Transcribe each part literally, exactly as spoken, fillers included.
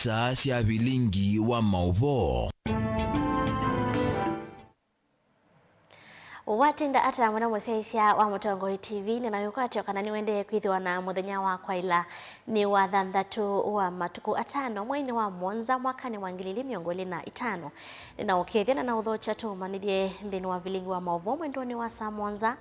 Taa sya vilingi wa maũvoo. Watinda ata mwana mũsyaĩĩsya wa Mũtongoi T V, nĩ na wĩkwatyo kana nĩwendee kwĩthĩwa na mũthenya wa kwaĩla nĩ wa thanthatũ wa matukũ atano mweinĩ wa mũonza mwakanĩ wa ngili ili mĩongo ĩlĩ na itano. Nĩ na ũkethya na na ũthokya tũũmanĩthye nthĩnĩ wa vilingi wa maũvoo mwendonĩ wa saa mũonza.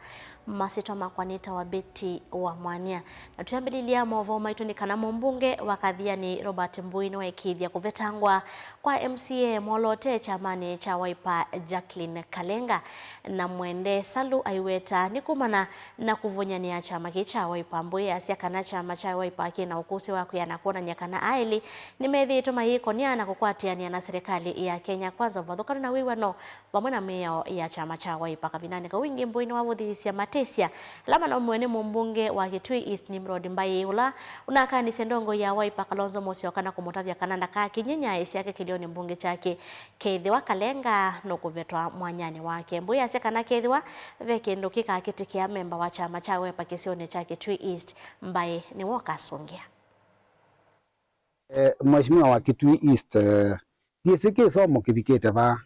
Masyĩtwa makwa nĩtawa Betty wa Mwania. Na twĩambĩlĩlya maũvoo maitũ nĩ kana mũmbunge wa Kathiani Robert Mbui nĩwaĩkĩĩthya kũvetangwa kwa M C A mwoloote kyamanĩ kya Wiper Jacqueline Kalenga. Na Mwende Salu aiweta nĩ kumana na kũvũnyanĩa kyama kĩĩ kya Wiper. Mbui asya kana kyama kya Wiper kĩ na ũkũsĩ wa kwĩana kwonany'a kana aĩlĩ nĩmethĩĩtwe mayĩkonia na kũkwatĩanĩa na serikali ya Kenya Kwanza ũvathũkanu na wĩw'ano vamwe na mĩao ya kyama kya Wiper. Kavindanĩ kau ĩngĩ Mbui nĩwavũthĩĩsya matĩsya ala manaumiwe nĩ mũmbunge wa Kitui East Nimrod Mbai, ũla ũnakanisye ndongoi ya Wiper Kalonzo Musyoka na kũmũtavya kana ndakakiny'e nyaĩ syake kĩlĩonĩ mbunge kyake kethĩwa Kalenga nũkũvetwa mwanyanĩ wake. Mbui asya kana kethĩwa ve kĩndũ kĩkakĩtĩkĩa memba wa kyama kya Wiper kĩsionĩ kya Kitui East, Mbai nĩwe ũkasũngĩa. Eh, Mheshimiwa wa Kitui East, eh, ndiĩsĩ kĩsomo kĩvikĩte vaa.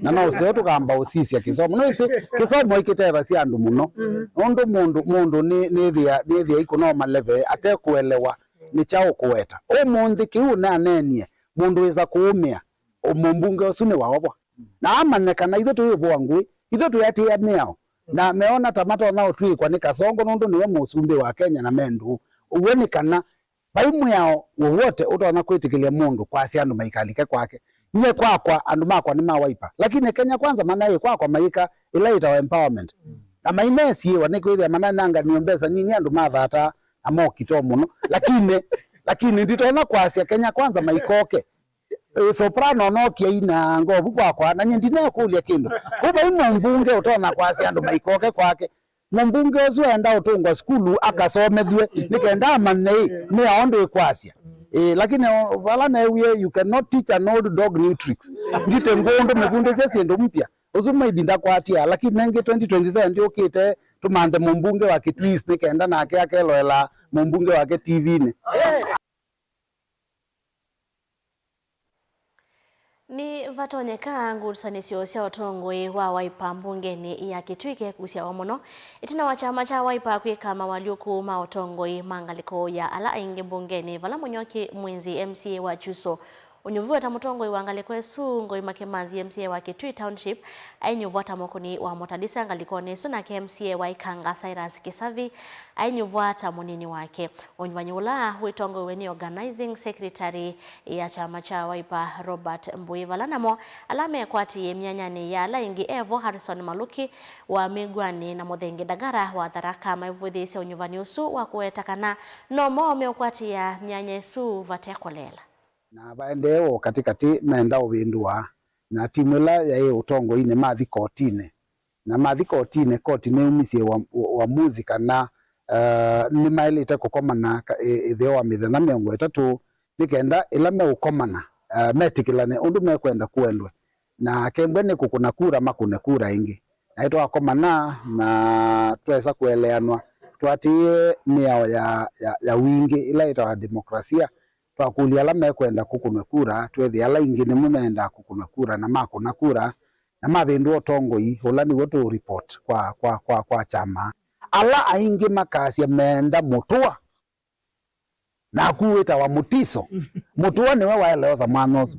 Na no ũseo tũkamba ũsisya kĩsomo. No ĩsĩ kĩsomo ĩkĩtethasya andũ mũno. Mhm. Nũndũ mũndũ, mũndũ nĩ, nĩthĩa, nĩthĩa ikũnoma leve atekũelewa nĩ kyaũ kũweta. Ũmũnthĩ kĩu naneenie, mũndũ wĩsa kũũmĩa, mũmbunge ũsu nĩ waovwa. Na amanye kana ithyĩ tũyĩvũa ngũĩ, ithyĩ twĩatĩĩa mĩao. Na meona ta matonya ũtw'ĩkwa nĩ Kasongo nũndũ nĩwe mũsumbĩ wa Kenya na me ndũũ. Ũw'o nĩ kana vai mwĩao wowote ũtonya kwĩtĩkĩlya mũndũ kwasya andũ maikalike kwake. Nyie kwakwa, andũ makwa nĩ ma Wiper. Lakini Kenya Kwanza manaĩ kwakwa mayĩka ĩla yĩtawa empowerment. Na mainesiĩwa nĩkwĩthĩa manananganĩwe mbesa nini andũ mathataa na mokito mũno. Lakini, lakini nditonya kwasya Kenya Kwanza maikoke. Eh, soprano no kiai na ngovu kwakwa, na nyie ndinekũlya kĩndũ. Kũ vai mũmbunge ũtonya kwasya andũ maikoke kwake. Mũmbunge ũsu aenda ũtũngwa sukulu akasomethw'e, nĩ kenda amanye ĩ, mĩao ndwĩkwasya. Eh, lakini o, vala neewie, you cannot teach an old dog new tricks. Ndite ngũndũ mĩvundĩsye syĩndũ mpya. Ũsu maybe ndakwatia, lakini nengĩ twenty twenty-seven ndiũkĩte tũmanthe mũmbunge wa Kitui East nĩ kenda nake akeloela mũmbunge wake T V-nĩ. Nĩvatonyeka ngusanĩsyo sya ũtongoi wa Wiper mbungenĩ ya Kitui ikekusyawa mũno ĩtina wa kyama kya Wiper kwĩka mawalyũku ma ũtongoi ma ngalĩko ya ala aingĩ mbungenĩ, vala Mũnyoki Mwinzi, M C A wa Kyuso, ũnyuviwe ta mũtongoi wa ngalĩko ĩsu, Ngoi Makemanzi, M C A wa Kitui Township, ainyuvwa ta mũkũni wa Mũtalisa ngalĩkonĩ ĩsu, nake M C A wa Ikanga, Cyrus Kĩsavi, ainyuvwa ta mũnini wake. Ũnyuvani ũla wĩtongoew'e nĩ Organizing Secretary ya kyama kya Wiper, Robert Mbui, vala namo ala mekwatĩĩe myanyanĩ ya ala aingĩ evo, Harrison Maluki wa Mĩngwani na Mũthenge Ndagara wa Tharaka, maivũthĩĩsya ũnyuvani ũsu wa kũweta kana no moo meũkwatĩĩa myanya ĩsu vate kũleela. Na vaendee o katĩkatĩ menda ũvĩndũa, na timu ĩla yaĩ ũtongoinĩ mathi kotinĩ. Na mathi kotinĩ, koti nĩyumisye wa, wa, uamuzi kana, eh, nĩmaĩlĩte kũkomana ka, ĩ, ĩtheo wa mĩthenya mĩongo ĩtatũ, nĩ kenda ĩla meũkomana, eh, metĩkĩlane ũndũ mekwenda kũendwe. Na kembwe nĩ kũkũna kura, makũne kura ĩngĩ. Na nĩtwakomana na twesa kũeleanwa, twatĩĩe mĩao ya, ya, ya wingĩ ĩla ĩtawa demokrasia. Twakũlya ala mekwenda kũkũnwe kura, twethĩa ala aingĩ nĩmo mendaa kũkũnwe kura, na makũna kura, na mavĩndũa ũtongoi, ũla nĩw'o tũ report kwa, kwa, kwa, kwa kyama. Ala aingĩ makasya meenda Mũtũa, naku wĩtawa Mũtiso. Mũtũa nĩwe waeleosa mwana ũsu.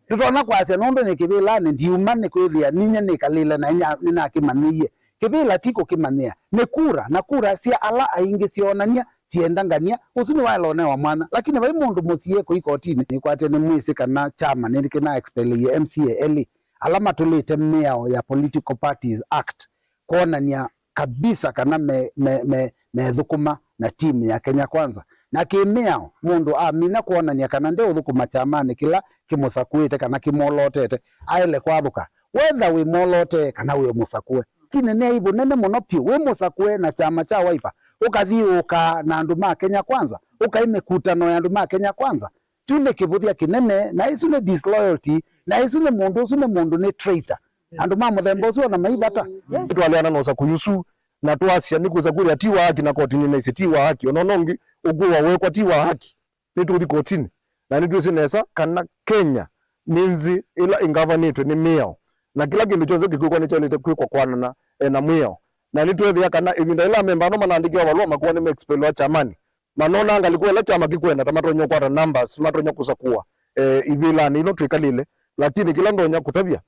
Tũtonya kwasya nũndũ nĩ kĩvĩlanĩ ndiuma nĩkwĩthĩa ninyie nĩkalĩle na inya nĩnakĩmanyĩie. Kĩvĩla ti kũkĩmanyĩa, nĩ kura, na kura sya ala aingĩ syoonany'a syĩenda ngany'a, ũsu nĩwaĩle ũnewa mwana. Lakini vai mũndũ mũsie kũi kotinĩ, nĩkwatĩe nĩmwĩsĩ kana kyama nĩkĩna expeleie M C A elĩ ala matũlĩte mĩao ya Political Parties Act kwonany'a kabisa kana me, me, me, methũkũma na timu ya Kenya Kwanza. Na kĩmĩao, mũndũ amina kwonany'a kana ndeũthũkũma kyamanĩ kĩla kĩmũsakũĩte kana kĩmwolootete, aĩle kwathũka. Whether wĩ mwoloote kana wĩ mũsakũe, kĩnene, ĩ vũnene mũno vyũ, wĩ mũsakũe na kyama kya Wiper, ũkathiũũkaa na andũ ma Kenya Kwanza, ũkai mĩkutano ya andũ ma Kenya Kwanza, kyu nĩ kĩvũthya kĩnene, na ĩsu nĩ disloyalty, na ĩsu nĩ mũndũ, ũsu nĩ mũndũ, nĩ traitor. Andũ ma mũthemba ũsu ona mai vata. Yes. Twaleana na ũsakũi ũsu, na twasya nĩ kũsakũĩa ti wa haki, na koti nĩnaisye ti wa haki, ona ũna ũngĩ ũkũwa wekwa ti wa haki. Nĩtũthi kotinĩ. Na nĩtwĩsĩ nesa kana Kenya nĩ nthĩ ĩla ĩngavanĩtwe nĩ mĩao, na kĩla kĩndũ kyonthe kĩkwĩkwa nĩkyaĩlĩte kwĩkwa kwanana, e, na mwĩao. Na nĩtweethĩa kana ĩvinda yĩla amemba ano manaandĩkĩwa valũa makuwa nĩmeexpelwa kyamani, manonaa ngalĩko ĩla kyama kĩkwenda, ta matonya kũkwata numbers, matonya kũsakũa, e, ivĩlanĩ ino twĩkalĩle. Lakini kĩla ndonya kũtavya,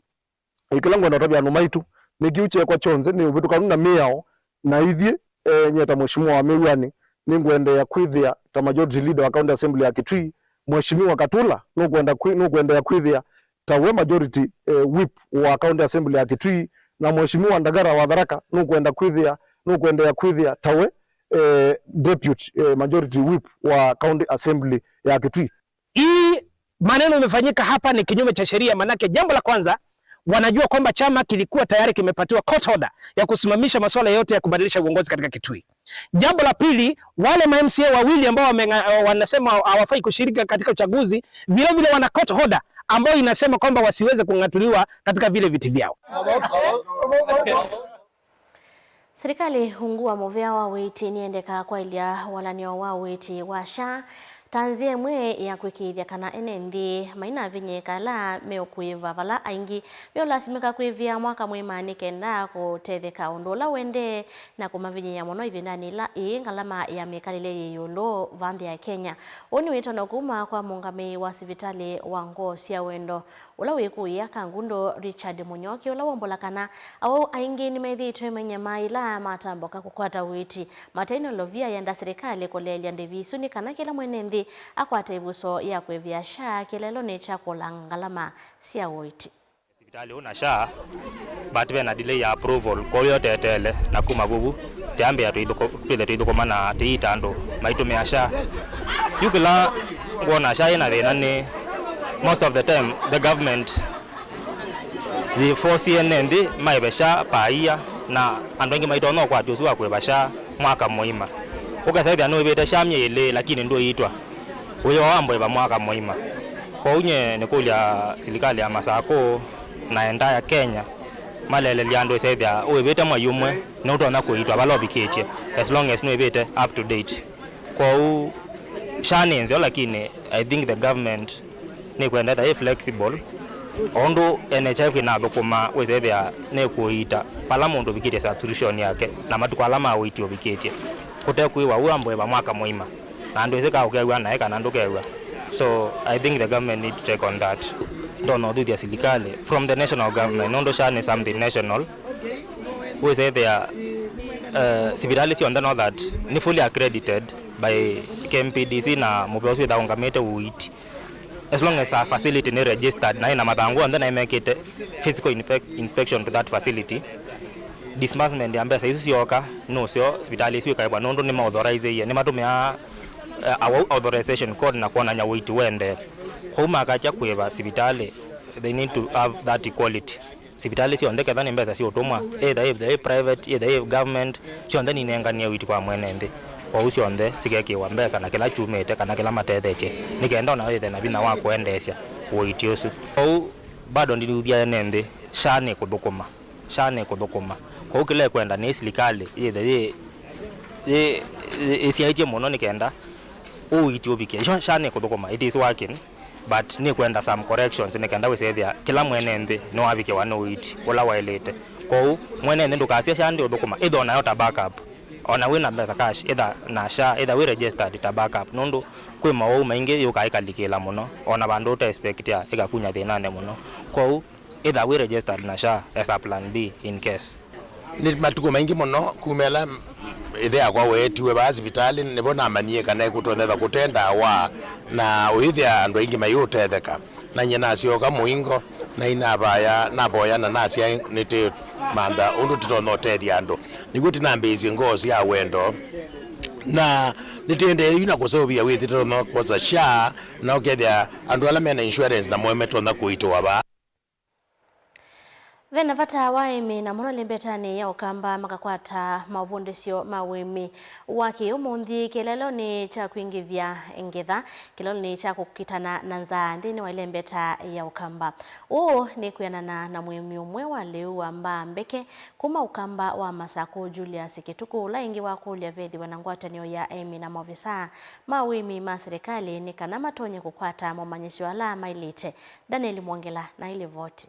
e, kĩla ngwenda ũtavya andũ maitũ, nĩ kĩu kyeekwa kyonthe nĩ ũvĩtũkanu na mĩao, na ithyĩ, e, nyie ta mheshimiwa wa Mĩw'anĩ, nĩngũendeea kwĩthĩa ta majority leader wa County Assembly ya Kitui. Mheshimiwa Katula nũkwenda kwĩ-, nũkũendeea kwĩthĩa tawe majority, eh, whip wa County Assembly ya Kitui, na Mheshimiwa Ndagara wa Tharaka nũkwenda kwĩthĩa, nũkũendeea kwĩthĩa tawe, eh, deputy, eh, majority whip wa County Assembly ya Kitui. Hii maneno imefanyika hapa ni kinyume cha sheria, manake jambo la kwanza, wanajua kwamba chama kilikuwa tayari kimepatiwa court order ya kusimamisha masuala yote ya kubadilisha uongozi katika Kitui. Jambo la pili, wale ma M C A wawili ambao wameng'a-, wanasema hawafai kushiriki katika uchaguzi, vile vile wana court order ambayo inasema kwamba wasiweze kung'atuliwa katika vile viti vyao. Serikali ungu wa mũvea wa ũiiti nĩyendekaa kwaĩlya walany'o wa ũiiti wa SHA ta nzĩa ĩmwe ya kwĩkĩĩthya kana ene nthĩ mainavinyĩĩka ala meũkũĩva vala aingĩ meũlasimĩka kwĩvĩa mwaka mũima nĩ kenda kũtetheka, ũndũ ũla ũendee na kũmavinyĩĩa mũno ĩvindanĩ ĩla ĩĩ ngalama ya mĩkalĩle yĩ ĩũlũ va nthĩ ya Kenya. Ũũ nĩ wĩtano kuma kwa mũũngamĩi wa sivitalĩ wa Ngoo sya Wendo, ũla wĩkũĩa Kangundo Richard Mũnyoki, ũla wombola kana awau aingĩ nĩmethĩĩtwe mainyamaĩla matambũka kũkwata ũiiti. Matei na lovia yenda silikalĩ kũleelya ndĩvi isu nĩ kana kĩla mwene nthĩ akwate ĩvuso ya kwĩvĩa SHA kĩlelonĩ kya kũlanga ngalama sya ũiiti. Sivitalĩ ũũ na SHA, but ve na delay ya approval, kwoou yo teteele, na kuma vuvu, tĩambĩa tũithũkũ-, twĩthe tũithũkũma na tĩiita andũ maitũmĩa SHA. Yu kĩla ngwona SHA yĩna thĩna nĩ, most of the time, the government yĩ force ene nthĩ maĩve SHA per year, na andũ aingĩ maitonya ũkwati ũsu wa kũĩva SHA mwaka mũima. Ũkesa ĩthĩa nũĩvĩte SHA myei ĩlĩ, lakini ndũiitwa. Wĩoo wa mbũĩva mwaka mũima. Kwoou nyie nĩkũlya silikalĩ ya Masakũ na entire Kenya maleelelya andũ ĩsethĩa ũĩvĩte mwei ũmwe nĩũtonya kũiitwa vala ũvikĩtye, as long as nũĩvĩte up to date. Kwoou SHA nĩ nzeo, lakini I think the government nĩkwenda ĩtha ĩ flexible, o ũndũ N H I F ĩnathũkũma wĩsethĩa nĩkũiita vala mũndũ ũvikĩtye subscription yake na matukũ ala ma ũiiti ũvikĩtye, kũte kwĩwa ũambũĩva mwaka mũima. Na ndwĩsĩ ka ũkew'a naĩ kana ndũkew'a. So I think the government need to take on that. Ndonya ũthuthya silikalĩ from the national government, nũndũ SHA nĩ something national. Wĩsethĩa, uh, sivitalĩ syonthe no that nĩ fully accredited by K M P D C na mũvea ũsu wĩthaa ũngamĩte ũiiti. As long as a facility nĩ registered na ĩna mathangũ onthe na ĩmekĩte physical inspec-, inspection to that facility, disbursement ya mbesa isu syooka nũseo sivitalĩ isu ikaĩvwa nũndũ nĩma authorizeie, nĩmatũmĩaa, eh, awau authorization code na kwonany'a ũiiti ũendee. Kwoou makakya kũĩva sivitalĩ, they need to have that equality. Sivitalĩ syonthe, ketha nĩ mbesa sya ũtũmwa, either ĩ, ĩ private, either ĩ government, syonthe ninenganie ũiiti kwa mwene nthĩ. Kwoou syonthe sikekĩwa mbesa na kĩla kyumĩte kana kĩla matethetye, nĩ kenda o nao ĩthe na vinya wa kũendeesya ũiiti ũsu. Kwoou bado ndinuthya ene nthĩ, SHA nĩkũthũkũma, SHA nĩkũthũkũma. Kwoou kĩla ĩkwenda nĩ silikalĩ yĩthe yĩ, yĩ, yĩ, ĩsyaĩtye mũno nĩ kenda ũiiti ũvike. SHA nĩkũthũkũma, it is working. But nĩkwenda some corrections nĩ kenda wĩsethĩa kĩla mwene nthĩ nĩwavikĩwa nĩ ũiiti ũla waĩlĩte. Kwoou mwene nthĩ ndũkasye SHA ndĩũthũkũma, ĩtha o nayo ta backup. O na wĩ na mbesa cash, ĩtha na SHA, ĩtha wĩ registered ta backup, nũndũ kwĩ mawau maingĩ yũkaa ĩkalikĩla mũno, o na vandũ ũte expectia ĩkakunya thĩnanĩ mũno. Kwoou ĩtha wĩ registered na SHA as a plan B in case. Nĩ matukũ maingĩ mũno kuma ĩla ĩthe yakwa weetiwe vaa sivitalĩ, nĩvo namanyie kana ĩkũtonyetha kũte ndawa na ũyĩthĩa andũ aingĩ mayĩũtetheka. Na nyie nasyoka mũingo, na inavaya, navoya na nasya nĩtĩmantha ũndũ tũtonya ũtethya andũ. Nĩw'o tũnambĩĩisye Ngoo sya Wendo, na nĩtũendee yu na kũseũvya wĩthĩ tũtonya kwosa SHA, na ũkethĩa andũ ala mena insurance namo metonya kũitĩwa vaa. Ve na vata wa aĩmi na mũno ĩlembetanĩ ya Ũkamba makakwata maũvundĩsyo ma ũĩmi wa kĩ-ũmũnthĩ kĩeleelonĩ kya kwingĩvya ngetha, kĩeleelonĩ kya kũkitana na nzaa nthĩnĩ wa ĩlembeta ya Ũkamba. Ũũ nĩ kwĩanana na mũĩmi ũmwe wa lĩu wa mbaa mbeke kuma Ũkamba wa Masakũ, Julius Kĩtukũ, ũla ĩngĩ wakũlya vethĩwe na ngwatanĩo ya aĩmi na maovisaa ma ũĩmi ma silikalĩ nĩ kana matonye kũkwata momanyĩsyo ala maĩlĩte. Daniel Mwongela na ĩlivoti.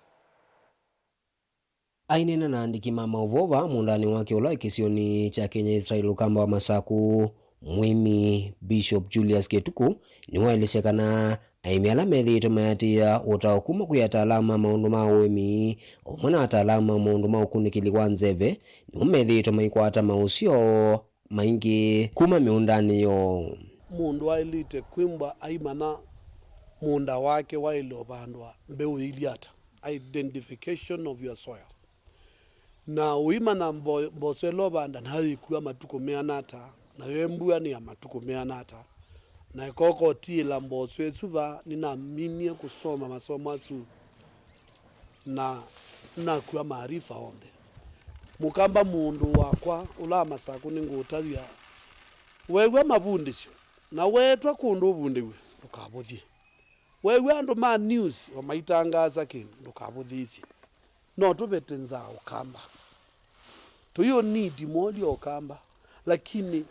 Aineena na aandĩki ma maũvoo vaa mũũndanĩ wake ũla wĩ kĩsionĩ kya Kenya Israel Ũkamba wa Masakũ, mũĩmi Bishop Julius Kĩtukũ nĩwaelesya kana aĩmi ala methĩĩtwe mayatĩĩa ũtao kuma kwĩ ataalamu ma maũndũ ma ũĩmi o ũmwe na ataalamu ma maũndũ ma ũkunĩkĩli wa nzeve nĩmo methĩĩtwe maikwata maũseo maingĩ kuma mĩũndanĩ yoo. Mũndũ aĩlĩte kwĩmbwa aimanya mũũnda wake waĩle ũvandwa mbeũ iilye ata. Identification of your soil. Na ũimanya mbo-, mboso ĩla ũvanda nayo yĩkua matukũ meana ata, nayo ĩmbua nĩ ya matukũ meana ata, na ĩkoka ũtiĩla mboso ĩsu vaa. Nĩnaminie kũsoma masomo asu na nakua maarifa onthe. Mũkamba mũndũ wakwa ũla wa Masakũ nĩngũũtavya, weew'a mavundĩsyo na weetwa kũndũ ũvundĩw'e, ndũkavũthye. Weew'a andũ ma news o maitangaasa kĩndũ, ndũkavũthĩĩsye. No tũvete nzaa Ũkamba. Tũyũ need molye Ũkamba, lakini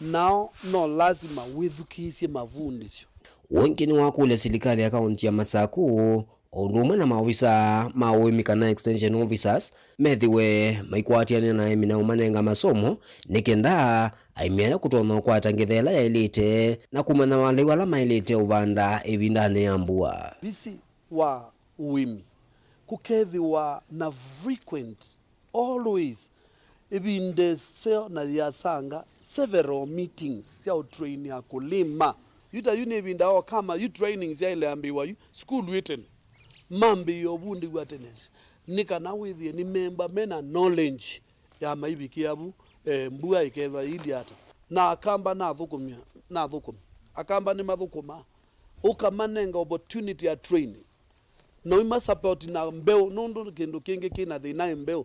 nao no lasima wĩthukĩĩsye mavundĩsyo. Ũũ ĩngĩ nĩwakũlya silikalĩ ya kaunti ya Masakũ, o ũndũ ũmwe na maovisaa ma ũĩmi kana extension officers, methĩwe maikwatĩanĩa na aĩmi na ũmanenga masomo, nĩ kenda aĩmi aya kũtonya ũkwata ngetha ĩla yaĩlĩte na kũmanya malĩu ala maĩlĩte ũvanda ĩvindanĩ ya mbua. Visi wa ũĩmi kũkethĩwa na frequent, always, ĩvinda ĩseo na yĩasanga several meetings sya ũtrain akũlĩma. Yu ta yu nĩ ĩvinda ya Ũkamba, yu training syaĩle ambĩĩwa yu sukulu ĩ tene, mambĩĩe ũvundĩw'a tene, nĩ kana wĩthĩe nĩ memba mena knowledge ya maivikĩa vu, eh, mbua ĩkethwa ĩilye ata. Na Akamba nathũkũmya, nathũkũmi. Akamba nĩmathũkũmaa, ũkamanenga opportunity ya training. Na ũima support na mbeũ, nũndũ kĩndũ kĩngĩ kĩ na thĩna ĩ mbeũ.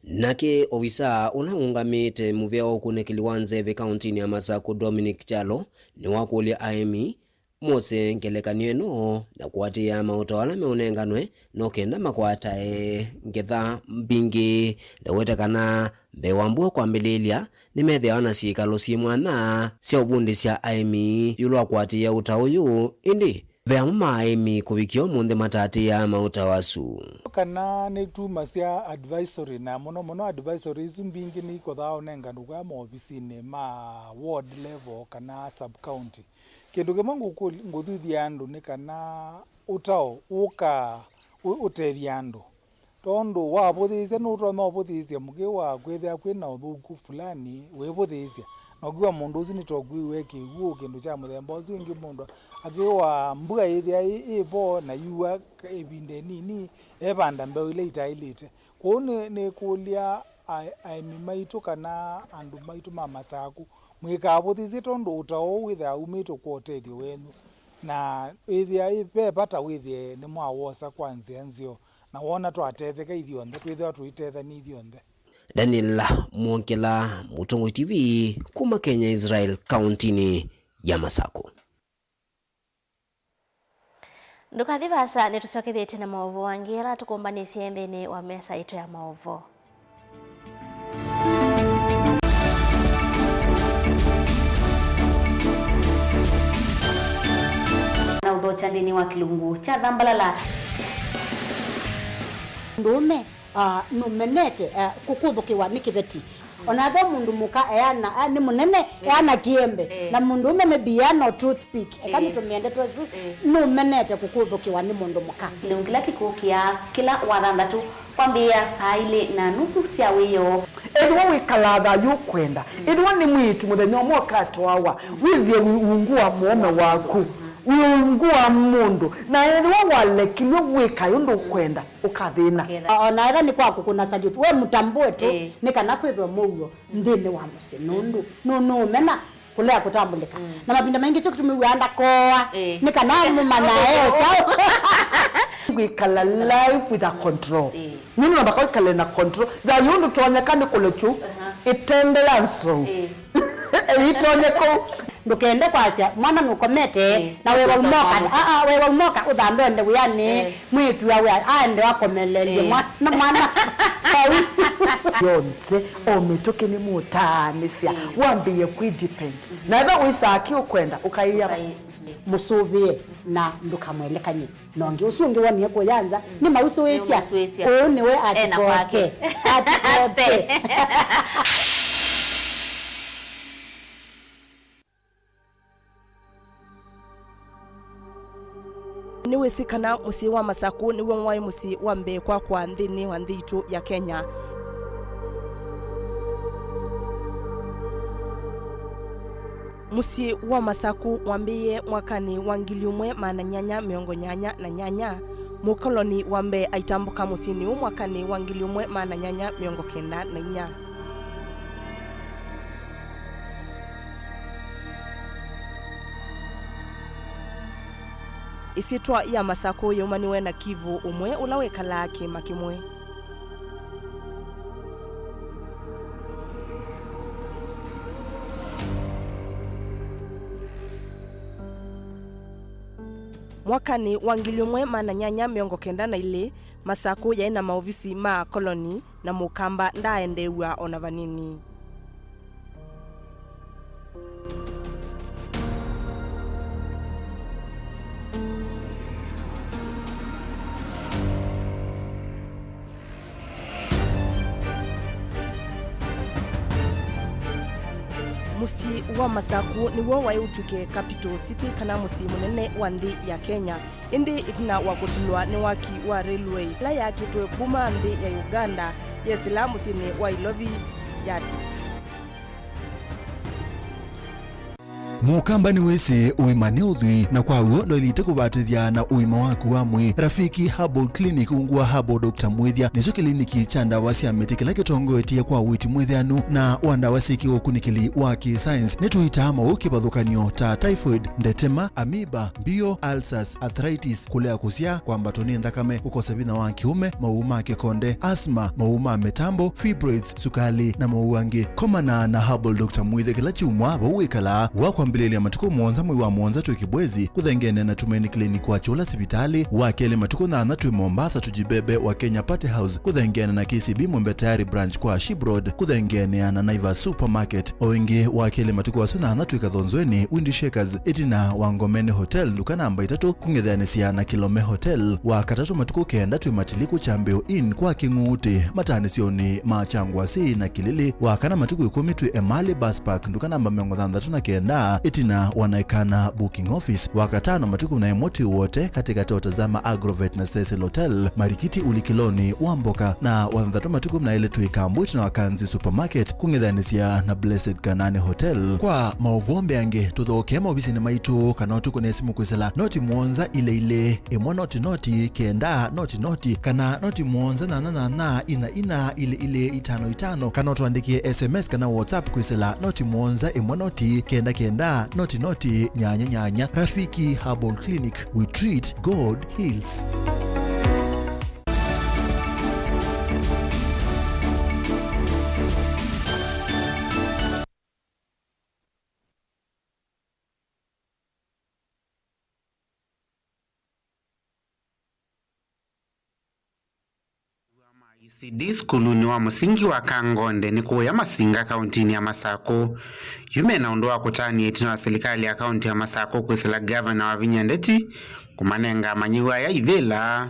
Nake ovisaa ũla ũngamĩte mũvĩa wa ũkunĩkĩli wa nzeve kauntinĩ ya Masakũ, Dominic Kyalo, nĩwakũlya aĩmi mose ngelekany'o ĩno na kũatĩĩa maũtao ala meũnenganwe no kenda makwatae ngetha mbingĩ. Ndaweta kana mbee wa mbua kwambĩlĩĩlya, nĩmethĩawa na syĩkalo syĩ mwanya sya ũvundĩsya aĩmi ĩũlũ wa kũatĩĩa ũtao ũyũ, ĩndĩ ve amwe ma aĩmi kũvikĩa ũmũnthĩ mataatĩĩaa maũtao asu. Kana nĩtumasya advisory, na mũno mũno advisory isu mbingĩ nĩikothaa ũnenganũkw'a maovisinĩ ma ward level kana sub county. Kĩndũ kĩmwe ngũkũ-, ngũthuthya andũ nĩ kana ũtao ũka ũ-, ũtethya andũ. Tondũ wavũthĩĩsya, nũtonya ũvũthĩĩsya mũkĩĩ wa kwĩthĩa kwĩ na ũthũku fulani, wĩvũthĩĩsya. Na ũkiwa mũndũ ũsu nĩtokwĩw'a kĩw'ũ, kĩndũ kya mũthemba ũsu, ĩngĩ mũndũ akĩwa mbua yĩthĩa ĩ, ĩ vo na yua ĩvinda ĩnini, evanda mbeũ ila itaĩlĩte. Kwoou nĩ, nĩkũlya a-, aĩmi maitũ kana andũ maitũ ma Masakũ, mũikavũthĩĩsye tondũ ũtao ũũ wĩthĩawa umĩte kwa ũtethyo wenyu. Na ĩthĩa ĩ ve vata wĩthĩe nĩmwawosa kwa nzĩa nzeo. Na wona twatetheka ithyonthe, twĩthĩwa tũitethanĩa ithyonthe. Daniel Mwongela, Mũtongoi T V, kuma Kenya Israel, kauntinĩ ya Masakũ. Ndũkathi vaasa, nĩtũsyokethĩtye na maũvoo angĩ ala tũkũmbanĩsye nthĩnĩ wa mesa itũ ya maũvoo. Na ũthokya nthĩnĩ wa kĩlungu kya thambalala. Mũndũũme, ah, nũmenete, ah, kũkũthũkĩwa nĩ kĩveti. Ona ethĩwa mũndũ mũka eana, ah, nĩ mũnene, eh, eana kĩembe. Eh. Na mũndũũme maybe eana o toothpick. Eka, eh, nĩtũmĩe ndeto ĩsu, eh, nũmenete kũkũthũkĩwa nĩ mũndũ mũka. Kĩlungu kĩla kĩkũkĩa kĩla wathanthatũ. Kwambĩĩa saa ilĩ na nusu sya wĩoo. Ethĩwa wĩkalaa thayũ ũkwenda, ethĩwa nĩ mwĩĩtu mũthenya ũmwe ũkatwawa, wĩthĩe wĩ ungu wa mũũme waku, wĩ ungu wa mũndũ, na ethĩwa walekilw'e wĩkae ũndũ ũkwenda, ũkathĩna. Ũkethĩa. O na ethĩwa nĩ kwa kũkũna salute, we mũtambũe tu, ĩĩ, nĩ kana kwĩthwe mũuo nthĩnĩ wa mũsyĩ, nũndũ nũ-, nũũmena kũlea kũtambũlĩka. Mm. Na mavinda maingĩ kyo kĩtumi wĩaa ndakooa, ĩĩ, nĩ kana mũmanya e kyaũ. Kwĩkala life with a control. Ĩĩ. Nĩ namba kwĩkala na control. Thayũ ndũtonyeka nĩ kũlekyu. Aha. Ĩtende ya nsou. Ĩĩ. Ĩtonye kũu. Ndũkende kwasya mwana nũkomete. Ĩĩ. Na wewa umoka. Aa, wewa umoka ũthambe ende wĩanĩ. Ĩĩ. Mwĩĩtu awe aende akomelelye. Ĩĩ. Mwana, mwana. Vau. Yonthe, o mĩtũkĩ nĩ mũtaanĩsya. Ĩĩ. Wambĩĩe kwĩ depend. Na ethĩwa wĩsaa kĩ ũkwenda, ũkaĩa. Ũkaĩ-, ĩĩ. Mũsũvĩe na ndũkamwelekany'e. Na ũngĩ ũsu ũngĩ wonie kũya nza, mm, nĩmausũĩsya. Nĩmausũĩsya. Ũũ nĩwe ena kwake. Atikoke. Atikoke. Nĩwĩsĩ kana mũsyĩ wa Masakũ nĩw'o waĩ mũsyĩ wa mbee kwakwa nthĩnĩ wa nthĩ itũ ya Kenya. Mũsyĩ wa Masakũ wambĩĩe mwakanĩ wa ngili ũmwe maana nyanya mĩongo nyanya na nyanya, mũkoloni wa mbee aitambũka mũsyĩnĩ ũũ mwakanĩ wa ngili ũmwe maana nyanya mĩongo kenda na inya. Ĩsyĩtwa ya Masakũ yaumaniwe na Kivu ũmwe ũla wĩkalaa kĩĩma kĩmwe. Mwakanĩ wa ngili ũmwe maana nyanya mĩongo kenda na ilĩ, Masakũ yaĩ na maovisi ma akoloni, na Mũkamba ndaaendeew'a o na vanini. Mũsyĩ wa Masakũ nĩw'o waĩ ũtw'ĩke capital city, kana mũsyĩ mũnene wa nthĩ ya Kenya. Ĩndĩ ĩtina wa kũtilwa nĩ waki wa railway ĩla yaakĩtwe kuma nthĩ ya Uganda yesĩla mũsyĩnĩ wa Ilovi yati. Mũkamba nĩwĩsĩ ũima nĩ ũthwii, na kwa w'o ndwaĩlĩte kũvatĩthya na ũima waku wa mwĩĩ. Rafiki Herbal Clinic ungu wa Herbal Doctor Mwĩthya nĩkyo kĩliniki kya ndawa sya mĩtĩ kĩla kĩtongoetye kwa ũiiti mwĩthĩanu na wa ndawa syĩ kĩũkunĩkĩli wa kĩ-science. Nĩtũitaa maũũ kĩvathũkany'o ta typhoid, ndetema, amoeba, mbio, ulcers, arthritis, kũlea kũsyaa, kwambatwa nĩ nthakame, kũkosa vinya wa kĩũme, maũũ ma kĩkonde, asthma, maũũ ma mĩtambo, fibroids, sukalĩ, na maũũ angĩ. Komana na Herbal Doctor Mwĩthya kĩla kyumwa vau wĩkalaa. Wa kwambĩlĩlya matukũ mũonza mwei wa mũonza twĩ Kibwezi, kũthengeene na Tumaini Clinic wa Kyũla sivitalĩ. Wa kelĩ matukũ nyanya twĩ Mombasa, Tujibebe wa Kenya Party House, kũthengeene na K C B Mwembe Tayari branch kwa Ship Road, kũthengeenea na Naivas Supermarket. O ĩngĩ, wa kelĩ matukũ asu nyanya twĩ Kathonzweni, Windy Shakers, ĩtina wa Ngomeni Hotel, nduka namba itatũ, kũng'ethanĩsya na Kilome Hotel. Wa katatũ matukũ kenda twĩ Matiliku Kyambĩo Inn kwa Kĩng'uutĩ, mataanĩsyonĩ ma Kyangwasĩ na Kĩlĩlĩ. Wa kana matukũ ĩkũmi twĩ Emali Bus Park, nduka namba mĩongo thanthatũ na kenda, ĩtina wa Naikana Booking Office. Wa katano matukũ na ĩmwe twĩ Wote, katĩkatĩ wa Tazama Agrovet na Cecil Hotel, Marikiti ũlikĩlonĩ wa mboka. Na wa thanthatũ matukũ na ĩlĩ twĩ Kambwiti na Wakanzi Supermarket, kũng'ethanĩsya na Blessed Kanani Hotel. Kwa maũvoo mbeange, tũthokee maovisinĩ maitũ kana ũtũkũne simũ kwĩsĩla noti mũonza ilĩ ilĩ, ĩmwe noti noti, kenda noti noti, kana noti mũonza nyanya nyanya, ina ina, ilĩ ilĩ, itano itano, kana ũtũandĩkĩe S M S kana WhatsApp kwĩsĩla noti mũonza, ĩmwe noti, kenda kenda, noti noti, nyanya nyanya. Rafiki Herbal Clinic, we treat, God heals. E C D sukulunĩ wa mũsingi wa Kangonde nĩ kũya Masinga, kaũntĩnĩ ya Masakũ, yu me na ũndũ wa kũtanĩa ĩtina wa silikalĩ ya kaũntĩ ya Masakũ kwĩsĩla ngavana Wavinya Ndeti kũmanenga amanyĩw'a aya ivĩla,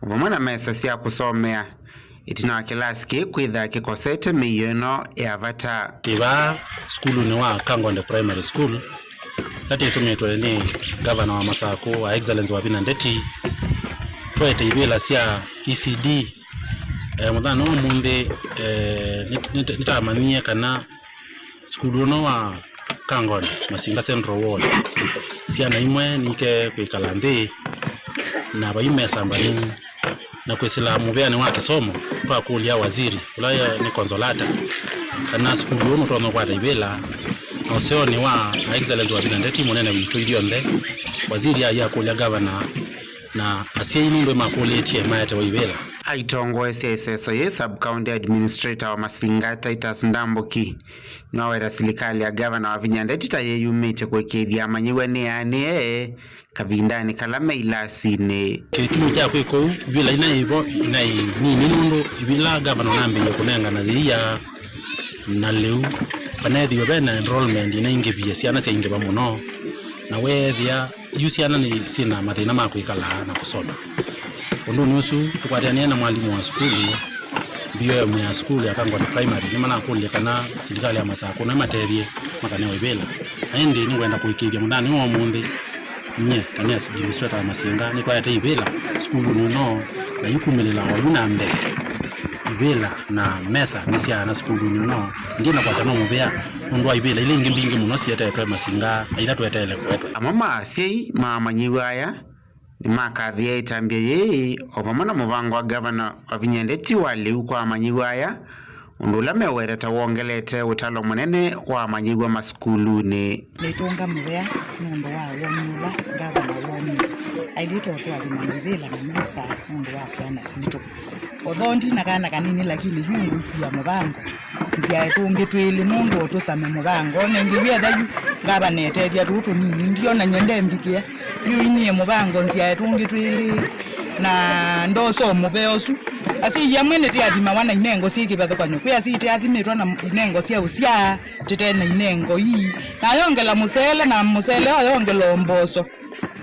o vamwe na mesa sya kũsomea, ĩtina wa kĩlasi kĩĩ kwĩtha kĩkosete mĩio ĩno ya vata. Twĩ vaa sukulunĩ wa Kangonde Primary School, ĩla twĩtũmĩtwe nĩ ngavana wa Masakũ, Her Excellency Wavinya Ndeti, twaete ivĩla sya E C D. Eh, mũthenya wa ũmũnthĩ, eh, nĩ-, nĩ-, nĩtamanyie kana sukulu ũno wa Kangonde, Masinga Central Ward, syana imwe nike kwĩkala nthĩ na vai mesa mbanu na kwĩsĩla mũvĩanĩ wa kĩsomo, twakũlya waziri, ũla nĩ Consolata, kana sukulu ũũ nũtonya ũkwata ivĩla, na ũseonĩ wa Her Excellency Wavinya Ndeti mũnene witũ ithyonthe, waziri aĩ akũlya ngavana Na asyai nũndũ nĩmakũlĩtye maetewe ivĩla. Aitongoesya ĩseso yĩĩ, Sub-County Administrator wa Masinga, Titus Ndambuki, nĩwaweta silikalĩ ya Ngavana Wavinya Ndeti ta yĩyumĩtye kũĩkĩĩthya amanyĩw'a nĩyaanĩe kavindanĩ kala me ilasinĩ. Kĩtumi kya kwĩka ũu, ivĩla inaĩ vo inaĩ nini nũndũ ivĩla ngavana nambĩĩie kũnengana yĩia na lĩu vaneethĩiwe ve na enrollment inaingĩvie, syana syaingĩva mũno, na weethĩa yu syana nĩ syĩ na mathĩna ma kwĩkala na kũsoma. Ũndũnĩ ũsu, tũkwatĩanĩe na mwalimũ wa sukulu, B O M ya sukulu ya Kangoni Primary, nĩmanakũlilye kana silikalĩ ya Masakũ no ĩmatethye makanewe ivĩla. Na ĩndĩ nĩngwenda kũĩkĩĩthya mũthenya wa ũmũnthĩ, nyie ta nĩ administrator wa Masinga, nĩtwaete ivĩla sukulunĩ ũno, na yu kumĩlĩla o yu na mbee, ivĩla na mesa nĩ sya ana sukulunĩ ũno. Ndina kwasya no mũvea nũndũ wa ivĩla ila ingĩ mbingĩ mũno sietetwe Masinga na ila tweteele kũetwa. Amwe ma asyai ma amanyĩw'a aya nĩmakathĩe ĩtambya yĩĩ o vamwe na mũvango wa Ngavana Wavinya Ndeti wa lĩu kwa amanyĩw'a aya, ũndũ ũla meweta ta wongelete ũtalo mũnene wa amanyĩw'a masukulunĩ. Nĩtũnga mũvea nũndũ wa woni ũla ngavana wonie. Ailĩte ũtũathima na ivĩla na mesa nũndũ wa syana sitũ. Although ndina kana kanini, lakini yu ngũikia mũvango nzyae tũngĩ twĩlĩ nũndũ ũtũsame mũvango. Ona ĩndĩ yu etha yu ngavana etethya tũũ tũnini, ndiona nyende mbikĩa. Yu inie mũvango nzyae tũngĩ twĩlĩ na ndosa o mũvea ũsu. Asyai amwe nĩtĩathimawa na inengo syĩ kĩvathũkany'o. Kwĩ asyai tĩathimĩtwe na inengo sya ũsyaa tĩte na inengo ii. Nayongela mũsele, na mũsele ayongela o mboso.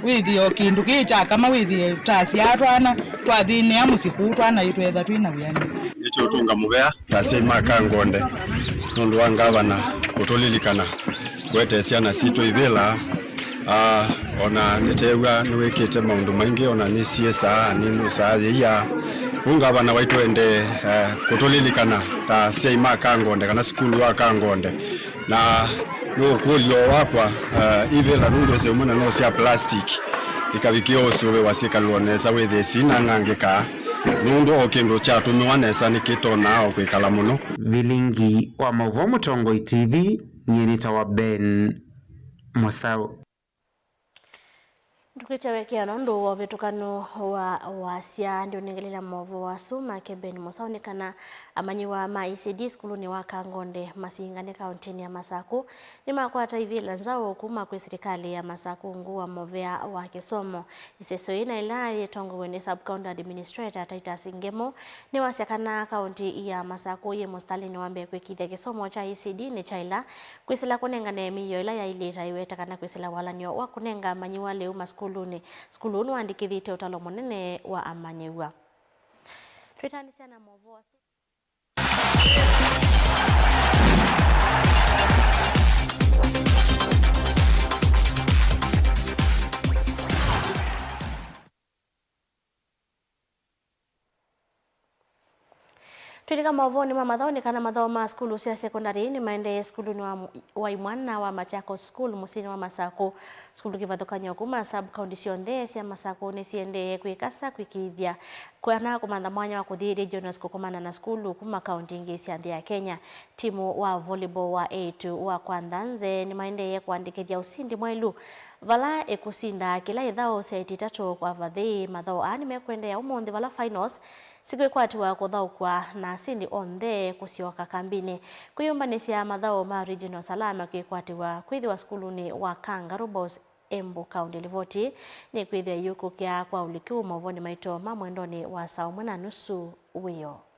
Wĩthĩe o kĩndũ kĩĩ kya kama, wĩthĩe tasyaa twana twathĩnĩa mũsyĩ kũu, twana ĩtwetha twĩ na wĩanĩu. Nĩtũũtũnga mũvea ta asyai ma Kangonde nũndũ wa ngavana kũtũlilikana kũete syana sitũ ivĩla. Ah, ona nĩteew'a nĩwĩkĩte maũndũ maingĩ, ona nĩsiĩsaa, nĩnũsaa yĩia. Ũu ngavana waitũ endee, eh, kũtũlilikana ta asyai ma Kangonde kana sukulu wa Kangonde. Na nĩ ũkũlyo wakwa, eh, ivĩla nũndũ ĩseũmana no sya plastic, ikavikĩa ũsũvĩwa syĩkalwa nesa, wĩthĩe sinang'angĩka nũndũ o kĩndũ kyatũmĩwa nesa nĩkĩtonaa o kwĩkala mũno. Vilingi wa maũvoo Mũtongoi T V, nyie nĩtawa Ben Mũsaũ. Ndũkwĩtya wekea nũndũ wa ũvĩtũkanu wa wasya, ndiũnengelelya maũvoo asu make Ben Mũsaũ nĩ kana amanyĩw'a ma E C D sukulunĩ wa Kangonde Masinga nĩ kaũntĩnĩ ya Masakũ nĩmakwata ivĩla nzaũ kuma kwĩ silikalĩ ya Masakũ ungu wa mũvea wa kĩsomo. Ĩseso yĩĩ na ĩla yĩtongoew'e nĩ Sub-County Administrator Titus Ngemo nĩwasya kana kaũntĩ ya Masakũ yĩ mũsitalĩnĩ wa mbee kwĩkĩĩthya kĩsomo kya E C D nĩ kyaĩla kwĩsĩla kũnengane mĩio ĩla yaĩlĩte, aiweta kana kwĩsĩla walany'o wa kũnenga amanyĩw'a lĩu masukulunĩ. Sukulu ũũ nĩwaandĩkĩthĩtye ũtalo mũnene wa amanyĩw'a. Twĩtanĩsya na maũvoo asu. Twĩlika maũvoonĩ ma mathaũ nĩ kana mathaũ ma sukulu sya sekondalĩ nĩmaendee sukulunĩ wa, wa imwana wa Machakos School mũsyĩnĩ wa Masakũ. Sukulu kĩvathũkany'o kuma sub-county syonthe sya Masakũ nĩsiendee kwĩkasa kwĩkĩĩthya kana kũmantha mwanya wa kũthi regionals kũkomana na sukulu kuma kaunti ingĩ sya nthĩ ya Kenya. Timu wa volleyball wa eĩtu wa kwa Nthanze nĩmaendee kũandĩkĩthya ũsindi mwaĩlu vala ĩkũsinda kĩla ĩthaũ seti itatũ kwa vathei. Mathaũ aa nĩmekũendeea ũmũnthĩ vala finals sikwĩkwatĩwa kũthaũkw'a na asindi onthe kũsyoka kambinĩ. Kwĩyũmbanĩsya mathaũ ma regionals ala makwĩkwatĩwa kwĩthĩwa sukulunĩ wa Kangaroo Boys, Embu County. Livoti nĩkwĩthĩa ĩyũkũkĩa kwa ũliku maũvoonĩ maitũ ma mwendonĩ wa saa ũmwe na nusu wĩoo.